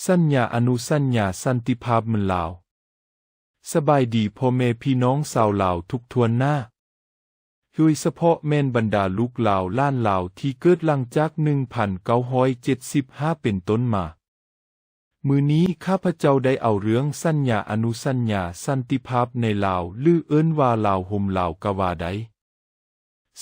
ສັນຍາອະນຸສັນຍາສັນຕິພາບເມືອງລາວ. ສະບາຍດີພໍ່ແມ່ພີ່ນ້ອງຊາວລາວທຸກຖ້ວນໜ້າ, ໂດຍສະເພາະແມ່ນບັນດາລູກຫຼານຫຼານລາວທີ່ເກີດຫຼັງຈາກໜຶ່ງພັນເກົ້າຮ້ອຍເຈັດສິບຫ້າເປັນຕົ້ນມາ. ມື້ນີ້ຂ້າພະເຈົ້າໄດ້ເອົາເລື່ອງສັນຍາອະນຸສັນຍາສັນຕິພາບໃນລາວ ຫຼື ເອີ້ນວ່າລາວໂຮມລາວກະວ່າໄດ້.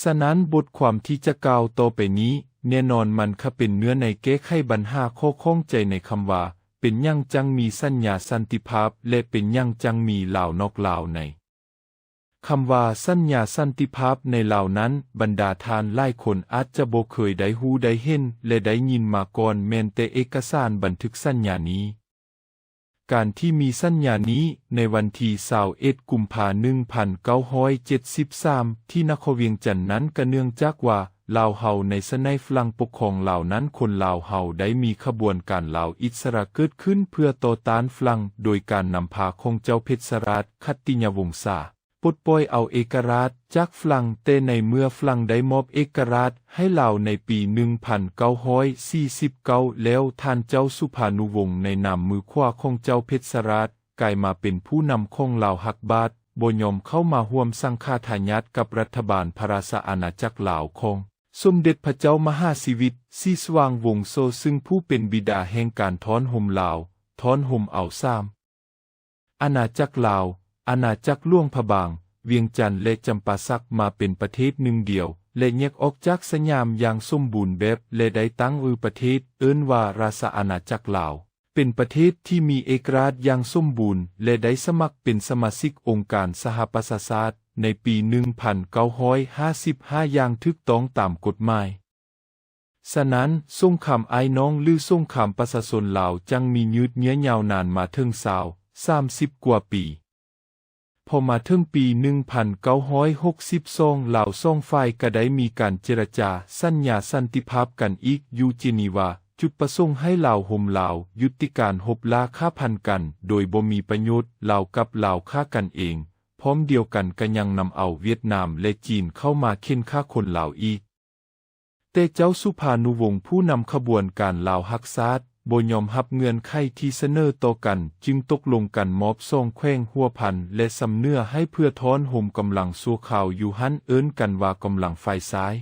ສະນັ້ນ ບົດຄວາມທີ່ຈະກ່າວຕໍ່ໄປນີ້ ແນ່ນອນມັນຄະເປັນເນື້ອໃນແກ້ໄຂບັນຫາຂໍ້ຂ້ອງໃຈໃນຄຳວ່າ ເປັນຫຍັງຈັ່ງມີສັນຍາສັນຕິພາບ ແລະ ເປັນຫຍັງຈັ່ງມີລາວນອກລາວໃນ. ຄຳວ່າສັນຍາສັນຕິພາບໃນລາວນັ້ນ ບັນດາທ່ານຫຼາຍຄົນອາດຈະບໍ່ເຄີຍໄດ້ຮູ້ໄດ້ເຫັນ ແລະ ໄດ້ຍິນມາກ່ອນ ແມ່ນແຕ່ເອກະສານບັນທຶກສັນຍານີ້. ການທີ່ມີສັນຍານີ້ໃນວັນທີຊາວເອັດກຸມພາໜຶ່ງພັນເກົ້າຮ້ອຍເຈັດສິບສາມ ທີ່ນະຄອນວຽງຈັນນັ້ນ ກະເນື່ອງຈາກວ່າ ລາວເຮົາໃນສະໄໝຝຣັ່ງປົກຄອງລາວນັ້ນ ຄົນລາວເຮົາໄດ້ມີຂະບວນການລາວອິດສະຫຼະເກີດຂຶ້ນເພື່ອຕໍ່ຕ້ານຝຣັ່ງ ໂດຍການນຳພາຂອງເຈົ້າເພັດຊະລາດ ຂັດຕິຍະວົງສາ ປົດປ່ອຍເອົາເອກະລາດຈາກຝຣັ່ງ, ແຕ່ໃນເມື່ອຝຣັ່ງໄດ້ມອບເອກະລາດໃຫ້ລາວໃນປີໜຶ່ງພັນເກົ້າຮ້ອຍສີ່ສິບເກົ້າແລ້ວ, ທ່ານເຈົ້າສຸພານຸວົງໃນນາມມືຂວາຂອງເຈົ້າເພັດຊະລາດ ກາຍມາເປັນຜູ້ນຳຂອງລາວຮັກບາດ, ບໍ່ຍອມເຂົ້າມາຮ່ວມສັງຄະທາຍາດກັບລັດຖະບານພະລາຊະອານາຈັກລາວຂອງສົມເດັດພະເຈົ້າມະຫາຊີວິດ ສີສະຫວ່າງວົງໂສ ຊຶ່ງຜູ້ເປັນບິດາແຫ່ງການທ້ອນໂຮມລາວ, ທ້ອນໂຮມເອົາສາມອານາຈັກລາວ, ອານາຈັກຫຼວງພະບາງ, ວຽງຈັນ ແລະ ຈຳປາສັກ ມາເປັນປະເທດໜຶ່ງດຽວ ແລະ ແຍກອອກຈາກສະຫຍາມຢ່າງສົມບູນແບບ ແລະ ໄດ້ຕັ້ງຊື່ປະເທດເອີ້ນວ່າລາຊະອານາຈັກລາວ. ເປັນປະເທດທີ່ມີເອກະລາດຢ່າງສົມບູນ ແລະ ໄດ້ສະໝັກເປັນສະມາຊິກອົງການສະຫະປະຊາຊາດໃນປີໜຶ່ງພັນເກົ້າຮ້ອຍຫ້າສິບຫ້າຢ່າງຖືກຕ້ອງຕາມກົດໝາຍ. ສະນັ້ນ, ສົງຄາມອ້າຍນ້ອງ ຫຼື ສົງຄາມປະຊາຊົນລາວ ຈັ່ງມີຍືດເຍື້ອຍາວນານມາເຖິງຊາວ ສາມສິບກວ່າປີ. ພໍມາເຖິງປີໜຶ່ງພັນເກົ້າຮ້ອຍຫົກສິບສອງ ລາວສອງຝ່າຍກະໄດ້ມີການເຈລະຈາສັນຍາສັນຕິພາບກັນອີກຢູ່ເຈນີວາ, ຈຸດປະສົງໃຫ້ລາວໂຮມລາວ ຢຸດຕິການຮົບລ້າຂ້າຟັນກັນໂດຍບໍ່ມີປະໂຫຍດ, ລາວກັບລາວຂ້າກັນເອງ, ພ້ອມດຽວກັນກະຍັງນຳເອົາຫວຽດນາມ ແລະ ຈີນເຂົ້າມາເຂັ່ນຂ້າຄົນລາວອີກ. ແຕ່ເຈົ້າສຸພານຸວົງຜູ້ນຳຂະບວນການລາວຮັກຊາດ ບໍ່ຍອມຮັບເງື່ອນໄຂທີ່ສະເໜີຕໍ່ກັນ, ຈຶ່ງຕົກລົງກັນມອບສອງແຂວງຫົວພັນ ແລະ ຊຳເໜືອໃຫ້ເພື່ອທ້ອນໂຮມກຳລັງຊົ່ວຄາວຢູ່ຫັ້ນ, ເອີ້ນກັນວ່າກຳລັງຝ່າຍຊ້າຍ.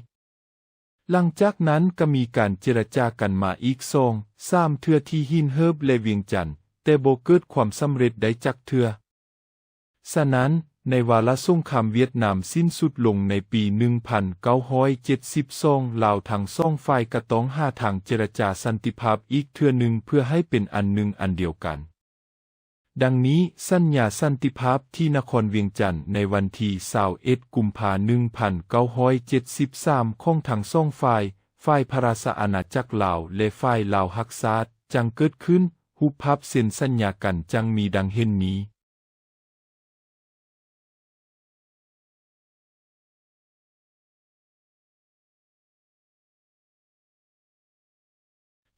ຫຼັງຈາກນັ້ນກະມີການເຈລະຈາກັນມາອີກສອງສາມເທື່ອທີ່ຫີນເຫີບ ແລະ ວຽງຈັນ, ແຕ່ບໍ່ເກີດຄວາມສຳເລັດໃດຈັກເທື່ອ. ສະນັ້ນ, ໃນວາລະສົງຄາມຫວຽດນາມສິ້ນສຸດລົງໃນປີໜຶ່ງພັນເກົ້າຮ້ອຍເຈັດສິບສອງ ລາວທັງສອງຝ່າຍກະຕ້ອງຫາທາງເຈລະຈາສັນຕິພາບອີກເທື່ອໜຶ່ງ ເພື່ອໃຫ້ເປັນອັນໜຶ່ງອັນດຽວກັນ. ດັ່ງນີ້, ສັນຍາສັນຕິພາບທີ່ນະຄອນວຽງຈັນໃນວັນທີຊາວເອັດກຸມພາໜຶ່ງພັນເກົ້າຮ້ອຍເຈັດສິບສາມຂອງທັງສອງຝ່າຍ, ຝ່າຍພະລາຊະອານາຈັກລາວ ແລະ ຝ່າຍລາວຮັກຊາດ ຈັ່ງເກີດຂຶ້ນ, ຮູບພາບເຊັນສັນຍາກັນຈັ່ງມີດັ່ງເຫັນນີ້.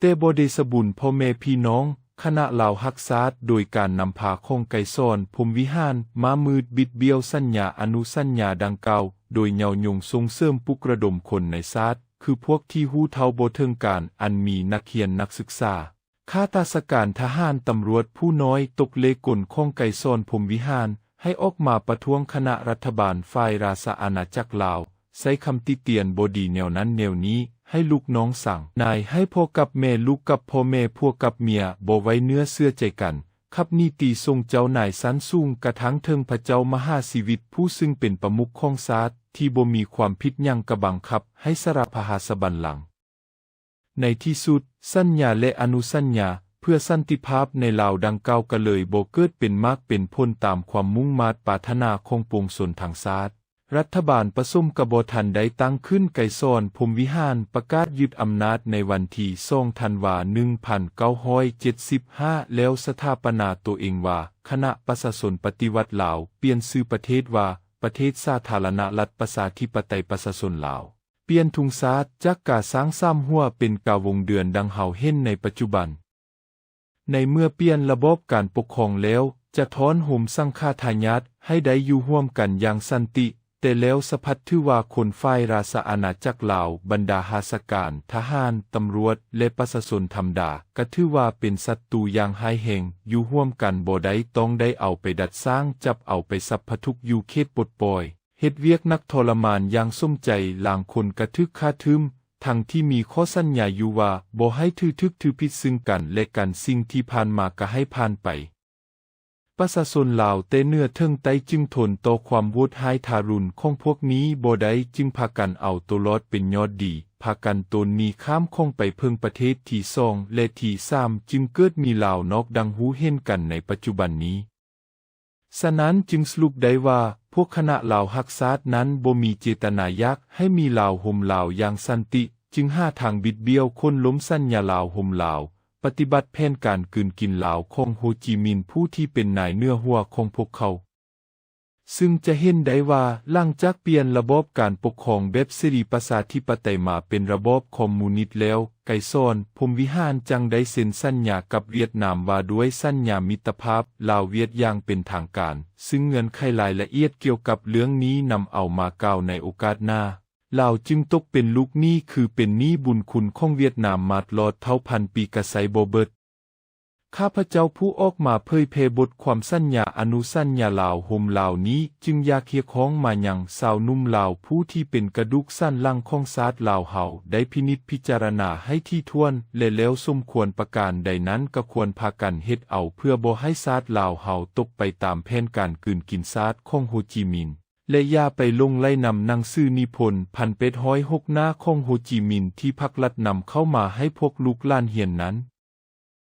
ແຕ່ບໍ່ເດຊະບຸນພໍ່ແມ່ພີ່ນ້ອງ, ຄະນະລາວຮັກຊາດ ໂດຍການນຳພາຂອງໄກສອນ ພົມວິຫານ ມ້າມືດບິດບ້ຽວສັນຍາອະນຸສັນຍາດັ່ງກ່າວ ໂດຍເຍົາະຍົງສົ່ງເສີມປຸກລະດົມຄົນໃນຊາດ ຄືພວກທີ່ຮູ້ເທົ່າບໍ່ເຖິງການ ອັນມີນັກຮຽນນັກສຶກສາ ຂ້າລາຊະການທະຫານຕຳຫຼວດຜູ້ນ້ອຍຕົກເລກລົນຂອງໄກສອນພົມວິຫານ ໃຫ້ອອກມາປະທ້ວງຄະນະລັດຖະບານຝ່າຍລາຊະອານາຈັກລາວ, ໃຊ້ຄຳຕິຕຽນບໍ່ດີແນວນັ້ນແນວນີ້, ໃຫ້ລູກນ້ອງສັ່ງນາຍໃຫ້ພໍ່ກັບແມ່, ລູກກັບພໍ່ແມ່, ຜົວກັບເມຍ, ບໍ່ໄວ້ເນື້ອເຊື່ອໃຈກັນ, ຂັບໜີຕີສົ່ງເຈົ້ານາຍຊັ້ນສູງ ກະທັ່ງເຖິງພະເຈົ້າມະຫາຊີວິດ ຜູ້ຊຶ່ງເປັນປະມຸກຂອງຊາດ ທີ່ບໍ່ມີຄວາມຜິດຫຍັງກະບັງຄັບໃຫ້ສະຫຼະພະລາຊະບັນລັງ. ໃນທີ່ສຸດ, ສັນຍາ ແລະ ອະນຸສັນຍາເພື່ອສັນຕິພາບໃນລາວດັ່ງກ່າວກະເລີຍບໍ່ເກີດເປັນໝາກເປັນຜົນຕາມຄວາມມຸ່ງມາດປາດຖະໜາຂອງປວງຊົນທັງຊາດ. ລັດຖະບານປະສົມກະບໍ່ທັນໄດ້ຕັ້ງຂຶ້ນ, ໄກສອນ ພົມວິຫານ ປະກາດຍຶດອຳນາດໃນວັນທີສອງທັນວາ ໜຶ່ງພັນເກົ້າຮ້ອຍເຈັດສິບຫ້າ ແລ້ວສະຖາປະນາໂຕເອງວ່າ ຄະນະປະຊາຊົນປະຕິວັດລາວ, ປ່ຽນຊື່ປະເທດວ່າ ປະເທດສາທາລະນະລັດປະຊາທິປະໄຕປະຊາຊົນລາວ. ປ່ຽນທຸງຊາດຈາກກາຊ້າງສາມຫົວເປັນກາວົງເດືອນ ດັ່ງເຮົາເຫັນໃນປັດຈຸບັນ. ໃນເມື່ອປ່ຽນລະບອບການປົກຄອງແລ້ວ, ຈະທ້ອນໂຮມສັງຄະທາຍາດໃຫ້ໄດ້ຢູ່ຮ່ວມກັນຢ່າງສັນຕິ, ແຕ່ແລ້ວສະພັດຖືວ່າຄົນຝ່າຍລາຊະອານາຈັກລາວ, ບັນດາຂ້າລາຊະການ, ທະຫານ, ຕຳຫຼວດ ແລະ ປະຊາຊົນທຳມະດາ ກໍຖືວ່າເປັນສັດຕູຢ່າງຮ້າຍແຮງ, ຢູ່ຮ່ວມກັນບໍ່ໄດ້, ຕ້ອງໄດ້ເອົາໄປດັດສ້າງ, ຈັບເອົາໄປສັບພະທຸກຢູ່ເຂດປົດປ່ອຍ, ເຮັດວຽກໜັກທໍລະມານຢ່າງສົມໃຈ, ລາງຄົນກໍຖືກຂ້າຖິ້ມ, ທັງທີ່ມີຂໍ້ສັນຍາຢູ່ວ່າບໍ່ໃຫ້ຖືຖືກຖືຜິດຊຶ່ງກັນແລະກັນ, ສິ່ງທີ່ຜ່ານມາກໍໃຫ້ຜ່ານໄປ. ປະຊາຊົນລາວແຕ່ເໜືອເຖິງໃຕ້ຈຶ່ງທົນຕໍ່ຄວາມໂຫດຮ້າຍທາລຸນຂອງພວກນີ້ບໍ່ໄດ້, ຈຶ່ງພາກັນເອົາໂຕລອດເປັນຍອດດີ, ພາກັນໂຕນໜີຂ້າມຂ້ອງໄປເພິ່ງປະເທດທີສອງ ແລະ ທີສາມ, ຈຶ່ງເກີດມີລາວນອກດັ່ງຮູ້ເຫັນກັນໃນປັດຈຸບັນນີ້. ສະນັ້ນຈຶ່ງສະຫຼຸບໄດ້ວ່າ ພວກຄະນະລາວຮັກຊາດນັ້ນບໍ່ມີເຈດຕະນາຢາກໃຫ້ມີລາວໂຮມລາວຢ່າງສັນຕິ, ຈຶ່ງຫາທາງບິດບ້ຽວໂຄ່ນລົ້ມສັນຍາລາວໂຮມລາວ, ປະຕິບັດແຜນການກືນກິນລາວຂອງໂຮຈິມິນຜູ້ທີ່ເປັນນາຍເໜືອຫົວຂອງພວກເຂົາ. ຊຶ່ງຈະເຫັນໄດ້ວ່າ ຫຼັງຈາກປ່ຽນລະບອບການປົກຄອງແບບເສລີປະຊາທິປະໄຕມາເປັນລະບອບຄອມມູນິດແລ້ວ, ໄກສອນ ພົມວິຫານ ຈັ່ງໄດ້ເຊັນສັນຍາກັບຫວຽດນາມວ່າດ້ວຍສັນຍາມິດຕະພາບລາວ-ຫວຽດຢ່າງເປັນທາງການ, ຊຶ່ງເງື່ອນໄຂລາຍລະອຽດກ່ຽວກັບເລື່ອງນີ້ນຳເອົາມາກ່າວໃນໂອກາດໜ້າ. ລາວຈຶ່ງຕົກເປັນລູກໜີ້ ຄືເປັນໜີ້ບຸນຄຸນຂອງຫວຽດນາມມາຕະຫຼອດເທົ່າພັນປີກໍໃຊ້ບໍ່ເບິດ. ຂ້າພະເຈົ້າຜູ້ອອກມາເຜີຍແຜ່ບົດຄວາມສັນຍາອະນຸສັນຍາລາວໂຮມລາວນີ້ ຈຶ່ງຢາກຮຽກຮ້ອງມາຍັງຊາວໜຸ່ມລາວຜູ້ທີ່ເປັນກະດູກສັນຫຼັງຂອງຊາດລາວເຮົາ ໄດ້ພິນິດພິຈາລະນາໃຫ້ຖີ່ຖ້ວນ ແລະ ແລ້ວສົມຄວນປະການໃດນັ້ນ ກໍຄວນພາກັນເຮັດເອົາ ເພື່ອບໍ່ໃຫ້ຊາດລາວເຮົາຕົກໄປຕາມແຜນການກືນກິນຊາດຂອງໂຮຈິມິນ ແລະ ຢ່າໄປຫຼົງໄຫຼນຳໜັງສືນິພົນ ພັນແປດຮ້ອຍຫົກໜ້າຂອງໂຮຈິມິນທີ່ພັກລັດນຳເຂົ້າມາໃຫ້ພວກລູກຫຼານຮຽນນັ້ນ.